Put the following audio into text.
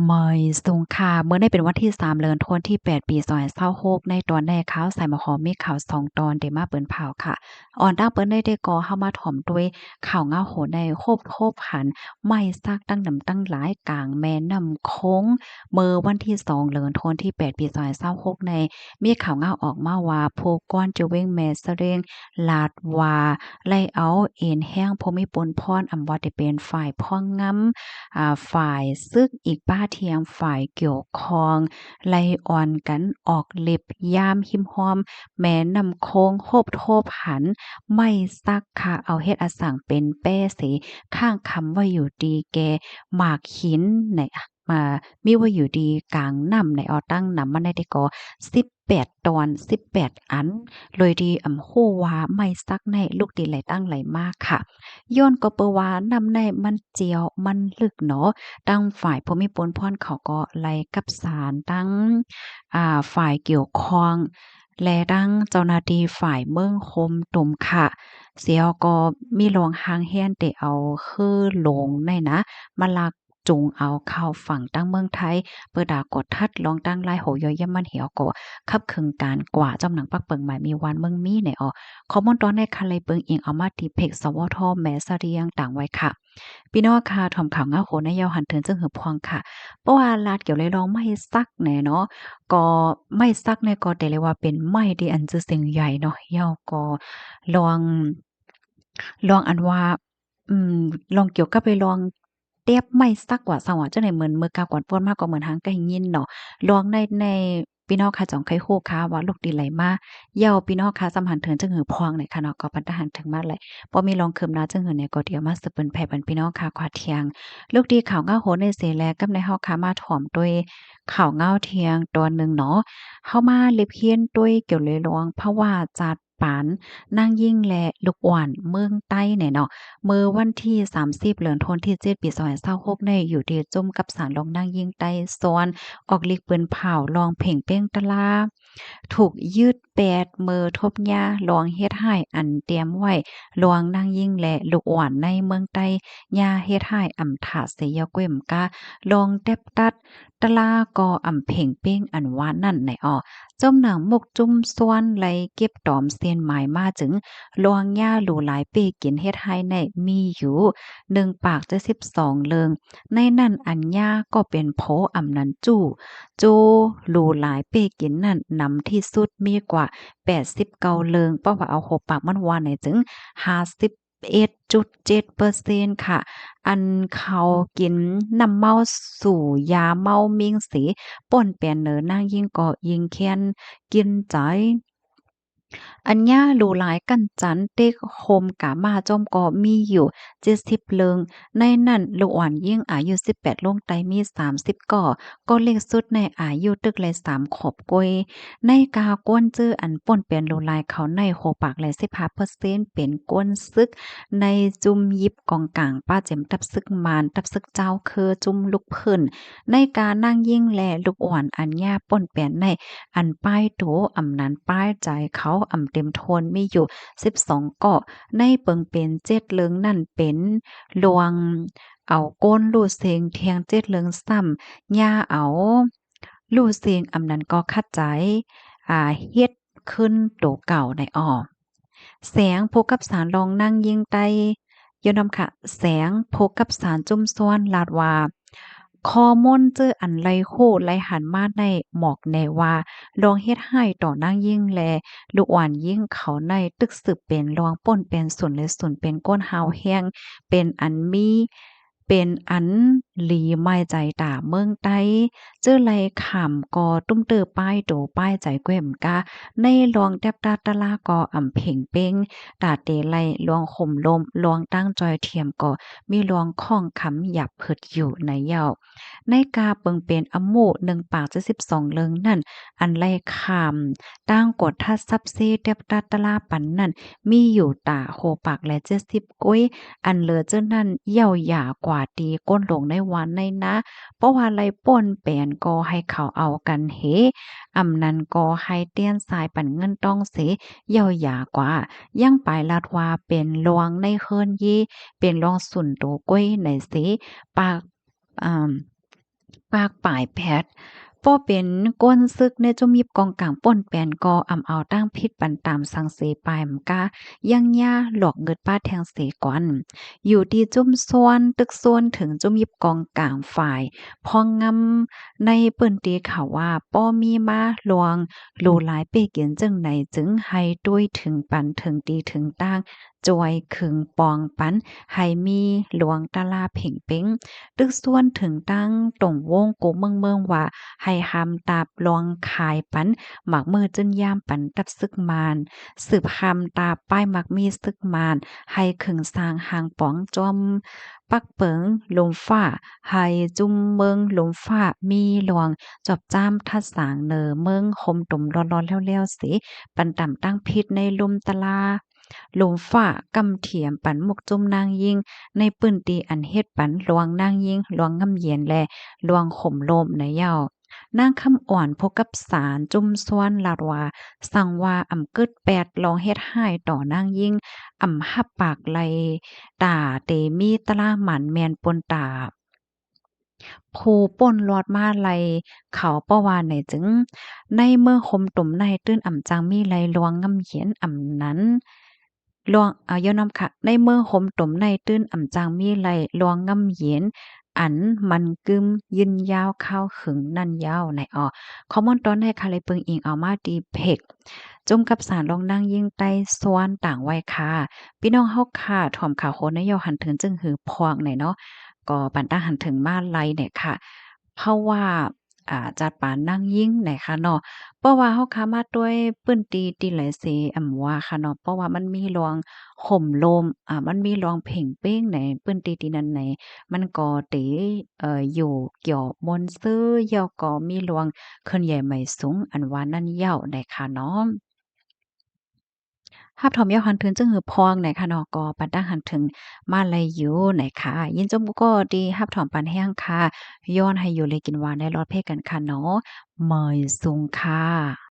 ມາຍສູງຄ່າ ມື້ນີ້ເປັນວັນທີສາມ ເດືອນທັນວາ ປີສອງພັນຊາວຫົກ ໃນຕອນແລກຂ່າວສາຍໝາກຫອມມີຂ່າວສອງຕອນ ເດມາເປີນເຜົາຄ່ະ. ອອນຕາງເປີນໄດ້ແຕ່ກໍເຮົາມາຖອມດ້ວຍຂ່າວເງົາໂຫໃນ ໂຮບໂທບຫັນໄມ້ສັກຕັ້ງນຳຕັ້ງຫຼາຍກາງແມ່ນ້ຳໂຂງ. ເມື່ອວັນທີສອງ ເດືອນທັນວາ ປີສອງພັນຊາວຫົກໃນ ມີຂ່າວເງົາອອກມາວ່າ ຜູ້ກວນຢູ່ເວັງແມ່ສະເລັງ ລາດວ່າ ໄດ້ເອົາເອັນແຮງພູມີປຸນພອນ ອຳວ່າຈະເປັນຝ່າຍພວງງຳ ອາ ຝ່າຍຊຶກ ອີກປະທຽງຝ່າຍກ່ຽວຂ້ອງ ໄດ້ອ່ອນກັນອອກເລັບຢາມຮິມຮ່ອມແມ່ນ້ຳໂຂງ ໂຮບໂທບຫັນໄມ້ສັກຄ່ະ ເອົາເຮັດອາສັງເປັນແປເສ ຄ້າງຄຳໄວ້ຢູ່ທີ່ແກ່ໝາກຫີນໃນ ມາມີໄວ້ຢູ່ທີ່ກາງນ້ຳໃນ ເອົາຕັ້ງນຳມາໃນແຕ່ກໍສິບແປດຕອນ ສິບແປດອັນ ໂດຍທີ່ອຳຮູ້ວ່າໄມ້ສັກໃນລູກທີ່ໄຫຼຕັ້ງໄຫຼມາຄ່ະ. ຍ້ອນກໍເປີວ່ານ້ຳໃນມັນຈຽວ ມັນລຶກເນາະ, ທາງຝ່າຍຜູ້ມີປຸນພອນເຂົາກໍໄດ້ກັບສານທາງ ອ່າ ຝ່າຍກ່ຽວຂ້ອງ ແລະ ທາງເຈົ້າໜ້າທີ່ຝ່າຍເມືອງໂຮມຕຸມຄ່ະ. ສຽວກໍມີລອງຮ່າງແຮນໄດ້ເອົາເຮືອຫຼວງໃນນະ ມາລາກ ຈູງເອົາເຂົ້າຝັ່ງທາງເມືອງໄທ ເປີດດາກວດທັດລອງຕັ້ງລາຍໂຫຍ້ອນຢ້ຽມມັນ ແລ້ວກໍຂັບເຄື່ອນການກວ່າ ຈອມໜັງປັກເປິງໝາຍມີວານເມືອງມີໃນອອກ. ຂໍ້ມູນຕອນໃນຄະເລເບິ່ງອີງເອົາມາທີ່ເພຈ ສວທ ແມ່ສະເລັງ ຕາງໄວ້ຄ່ະ. ພີ່ນ້ອງຄ່ະ ຖອມຂ່າວເງົາໂຫໃນຍາວຫັນເຖິງເຊິ່ງຫືອພວງຄ່ະ. ເພາະວ່າລາດກ່ຽວເລື່ອງໄມ້ສັກແນ່ເນາະ, ກໍໄມ້ສັກນີ້ກໍໄດ້ເລີຍວ່າເປັນໄມ້ທີ່ອັນຊື່ສຽງໃຫຍ່ເນາະ, ແລ້ວກໍລອງ ລອງອັນວ່າ ອືມ ລອງກ່ຽວກັບໄປລອງແຕບໄມ້ສັກວ່າຊັ້ນວ່າ ຈັ່ງໃດ ເໝືອນເມື່ອກ່າວກ່ອນປ່ອນມາກໍເໝືອນຫາງໄດ້ຍິນເນາະ. ລອງໃນ ໃນ ພີ່ນ້ອງຄ່ະ ຈອງໄຄຮູ້ຄ່ະວ່າລູກທີ່ໄຫຼມາ ເຍົາ ພີ່ນ້ອງຄ່ະ ສຳຫັນເຖິງຈຶ່ງຫືອພວງໃນຄ່ະເນາະ ກໍປັນຕາຫັນເຖິງມາແຫຼະ. ບໍ່ມີລອງຄືບໜ້າຈຶ່ງຫືອໃນກໍດຽວມາສືບເປີນແຜ່ປັນພີ່ນ້ອງຄ່ະ ຂວາທຽງ ລູກທີ່ຂ່າວເງົາໂຫໃນເສແລ ກັບໃນເຮົາຄ່ະມາຖອມດ້ວຍຂ່າວເງົາທຽງຕອນໜຶ່ງເນາະ. ເຮົາມາເລັບຮຽນດ້ວຍກ່ຽວເລີຍລອງພາວະຈັດ ປານນາງຍິງ ແລະ ລູກອ່ອນເມືອງໃຕ້ແນ່ເນາະ. ເມື່ອວັນທີສາມສິບ ເດືອນທັນວາ ປີສອງພັນຊາວຫົກໃນ ຢູ່ທີ່ຈຸ້ມກັບສານລອງນາງຍິງໃຕ້ສ່ວນອອກລິກປືນເຜົາລອງເພງເປ້ງຕະລາ ຖືກຍຶດແປດ ເມື່ອທົບຍາລອງເຮັດຮ້າຍອັນຕຽມໄວ້ລອງນາງຍິງ ແລະ ລູກອ່ອນໃນເມືອງໃຕ້ ຍາເຮັດຮ້າຍອຳທະເສຍເກວມກາ ລອງແຕັບຕັດ ຕະລາກໍອຳເພງເປ້ງອັນວ່ານັ້ນໃນອອກ. ຈົມໜັງມຸກຈຸ້ມສ່ວນໄລ່ເກັບຕອມເສັ້ນໝາຍມາຈຶ່ງ ລວງຍາຫຼູຫຼາຍເປ້ກິນເຮັດຮ້າຍໃນມີຢູ່ໜຶ່ງປາກເຈັດສິບສອງເລື່ອງ. ໃນນັ້ນອັນຍາກໍເປັນໂພອຳນານຈູ້ ໂຈຫຼູຫຼາຍເປ້ກິນນັ້ນນຳທີ່ສຸດມີກວ່າແປດສິບເກົ້າເລື່ອງ ເພາະວ່າເອົາຫົວປາກມັນວ່າໃນຈຶ່ງຫ້າສິບ ເອັດຈຸດເຈັດເປີເຊັນ ຄ່ະ. ອັນເຂົາກິນນ້ຳເມົາສູຢາເມົາມິງສີ ປົ້ນແປນເນີນາງຍິງກໍຍິງແຄ້ນກິນໃຈ. ອັນຍາຫຼູຫຼາຍກັ້ນຈັນເຕັກໂຮມກາມາຈົ່ມກໍມີຢູ່ເຈັດສິບເລື່ອງ. ໃນນັ້ນລູກອ່ອນຍິງອາຍຸສິບແປດລົງໄຕມີສາມສິບກໍ ກໍເລັກສຸດໃນອາຍຸຕຶກໄດ້ສາມຂວບກວ່າ. ໃນກາກວນຈື່ອັນປົ້ນແປນຫຼູຫຼາຍເຂົາໃນຫົວປາກແລະສິບຫ້າເປີເຊັນ ເປັນກວນຊຶກໃນຈຸ້ມຢິບກອງກາງປະຈຳທັບຊຶກມານ ທັບຊຶກເຈົ້າຄືຈຸ້ມລຸກພື້ນ. ໃນການນາງຍິງ ແລະ ລູກອ່ອນອັນຍາປົ້ນແປນໃນ ອັນປ້າຍໂຕອຳນານປ້າຍໃຈເຂົາອຳເຕັມໂທນມີຢູ່ສິບສອງເກາະ. ໃນເປິງເປັນເຈັດເລື່ອງນັ້ນເປັນລວງ ເອົາໂກນລູດເສັງແທງເຈັດເລື່ອງຊ້ຳ ຍາເອົາລູດເສັງອຳນານກໍຂັດໃຈ ອາ ເຮັດຄືນໂຕເກົ່າໃນອອກ. ແສງ ຜູ້ກັບສານລອງນາງຍິງໃຕ້ ຍ້ອນນຳຂະ ແສງ ຜູ້ກັບສານຈຸ້ມສ່ວນ ລາດວ່າ ຂໍ້ມູນຈື່ອັນໄລ່ຮູ້ໄລ່ຫັນມາໃນໝອກແນວ່າ ລອງເຮັດຮ້າຍຕໍ່ນາງຍິງ ແລະ ລູກອ່ອນຍິງເຂົາໃນ ຕຶກສືບເປັນລອງປົ້ນແປນສູນ ແລະ ສູນເປັນກົ້ນຮາວແຮງ ເປັນອັນມີ ເປັນອັນຫຼີໝາຍໃຈຕາເມືອງໃຕ້ ຈື່ໄລ່ຂ້າມກໍຕຸ້ມເຕີປ້າຍໂຕປ້າຍໃຈແກວມກາ. ໃນລວງແຕັບຕາຕະລາກໍອຳເພັງເປັງ ຕາເຕໄລລວງໂຮມລົມ ລວງຕັ້ງຈອຍທຽມກໍມີລວງຂ້ອງຄຳຫຍາບພຶດຢູ່ໃນເຍົາ. ໃນກາເປິງເປັນອະໝູ່ໜຶ່ງປາກເຈັດສິບສອງເລື່ອງນັ້ນ ອັນໄລ່ຂ້າມຕັ້ງກວດທັດຊັບເຊແຕັບຕາຕະລາປັນນັ້ນ ມີຢູ່ຕາໂຮປາກແລະເຈັດສິບ ກຸ້ຍ ອັນເຫຼືອເຈົ້ານັ້ນເຍົາຢາກວ່າຕີກົ້ນຫຼົງໃນວັນໃນນາ ເພາະວ່າໄລ່ປ່ນແປນກໍໃຫ້ເຂົາເອົາກັນເຮ ອຳນັ້ນກໍໃຫ້ຕຽນສາຍປັນເງິນຕ້ອງເສ ເຍົາຢາກວ່າ ຍັງປາຍລາດວ່າເປັນລວງໃນເຮືອນເຢ ເປັນລວງສູນໂຕກ້ວຍໃນເສ ປາກ ອາ ປາກປາຍແພັດ ບໍ່ເປັນກ້ນຊຶກໃນຈຸ້ມຍິບກອງກາງປ່ນແປນ ກໍອຳເອົາຕັ້ງຜິດປັນຕາມສັງເສປາຍມະກະ ຍັງຍາຫຼອກເງິດປ້າແທງເສກ່ອນ. ຢູ່ທີ່ຈຸ້ມຊວນ ຕຶກຊວນເຖິງຈຸ້ມຍິບກອງກາງຝ່າຍພອງງຳໃນພື້ນທີ່ເຂົາວ່າ ບໍ່ມີມາລວງຫຼູຫຼາຍເປ້ເກນຈັ່ງໃດ ຈຶ່ງໃຫ້ຕຸ້ຍເຖິງປັນເຖິງຕີເຖິງຕ່າງ ຈ່ອຍເຄິ່ງປອງປັນ ໃຫ້ມີລວງຕະລາເພັງເປັງ ຕຶກຊວນເຖິງຕັ້ງຕົງວົງກູເມືອງເມືອງວ່າ ໃຫ້ຫ້າມຕາບລວງຂາຍປັນ ໝາກມື້ຈືນຍາມປັນກັບຊຶກມານ ສືບຫ້າມຕາບປ້າຍໝາກມີຊຶກມານ ໃຫ້ເຄິ່ງສ້າງຫ້າງປອງຈອມປັກເປິງລົມຟ້າ ໃຫ້ຈຸ້ມເມືອງລົມຟ້າມີລວງຈອບຈ້າມທັດສາງເໜີເມືອງໂຮມຕຸມຫຼອດໆແລ້ວໆເສ ປັນຕາມຕັ້ງຜິດໃນລຸ່ມຕະລາ ລົມຟ້າກຳຖຽມປັນໝົກຈຸ້ມນາງຍິງ ໃນພື້ນທີ່ອັນເຮັດປັນລວງນາງຍິງ ລວງງ່ຳເຢັນ ແລະ ລວງໂຮມລົມໃນເຍົາວ. ນາງຄຳອ່ອນ ຜູ້ກັບສານຈຸ້ມຊວນລາວວ່າ ສັງວ່າອຳເກີດແປດລອງເຮັດຮ້າຍຕໍ່ນາງຍິງ ອຳຮັບປາກໄລ່ຕາເຕມີຕະລາໝັນແມ່ນປົນຕາ ຜູ້ປົນລອດມາໄລ່ເຂົາ ເພາະວ່າໃນຈຶ່ງ ໃນເມືອງໂຮມຕຸມໃນຕື່ນອຳຈັ່ງມີໄລ່ລວງງ່ຳເຢັນ ອຳນັ້ນ ລວງ ເອົາ ຢ້ອນນຳຂະ ໃນເມືອງໂຮມຕຸມໃນຕື່ນອຳຈັ່ງມີໄລ່ລວງງ່ຳເຢັນ ອັນມັນກຶມຍືນຍາວຄາວເຖິງນັ້ນຍາວໃນ ອໍ ຂໍ້ມູນຕອນໃດຄະ ໄດ້ເບິ່ງອີງເອົາມາທີ່ເພຈ ຈຸ້ມກັບສານລອງນາງຍິງໃຕ້ຊວນຕ່າງໄວ້ຄ່ະ. ພີ່ນ້ອງເຮົາຄ່ະ ຖ້ອມຂາໂຄນໃນເຍົາວຫັນເຖິງຈຶ່ງຫືອພອງໃນເນາະ ກໍປັນຕາຫັນເຖິງມາໄລ່ໃນຄ່ະ ເພາະວ່າ ອາ ຈັດປານນາງຍິງໃນຄ່ະເນາະ ເພາະວ່າເຮົາຄ່ະມາດ້ວຍພື້ນທີ່ທີ່ຫຼາຍເສ ອຳວ່າຄ່ະເນາະ ເພາະວ່າມັນມີລວງໂຮມລົມ ອາ ມັນມີລວງເພັງເປັງໃນພື້ນທີ່ທີ່ນັ້ນໃນ ມັນກໍເຕ ເອີ ຢູ່ກ່ຽວມ່ວນຊື່ ແລ້ວກໍມີລວງເຄື່ອນໃຫຍ່ໄໝສູງ ອັນວ່ານັ້ນເຍົາວໃນຄ່ະເນາະ. ຮັບຖອມເຍົາວຫັນເຖິງຈຶ່ງຫືອພອງໃນຄ່ະເນາະ ກໍປັນຕາຫັນເຖິງມາໄລ່ຢູ່ໃນຄ່ະ ຍິນຊົມກູ່ກໍທີ່ຮັບຖອມປັນແຮງຄ່ະ ຍ້ອນໃຫ້ຢູ່ດີກິນຫວານ ໄດ້ລອດເພກັນຄ່ະເນາະ ເມີຍສູງຄ່ະ.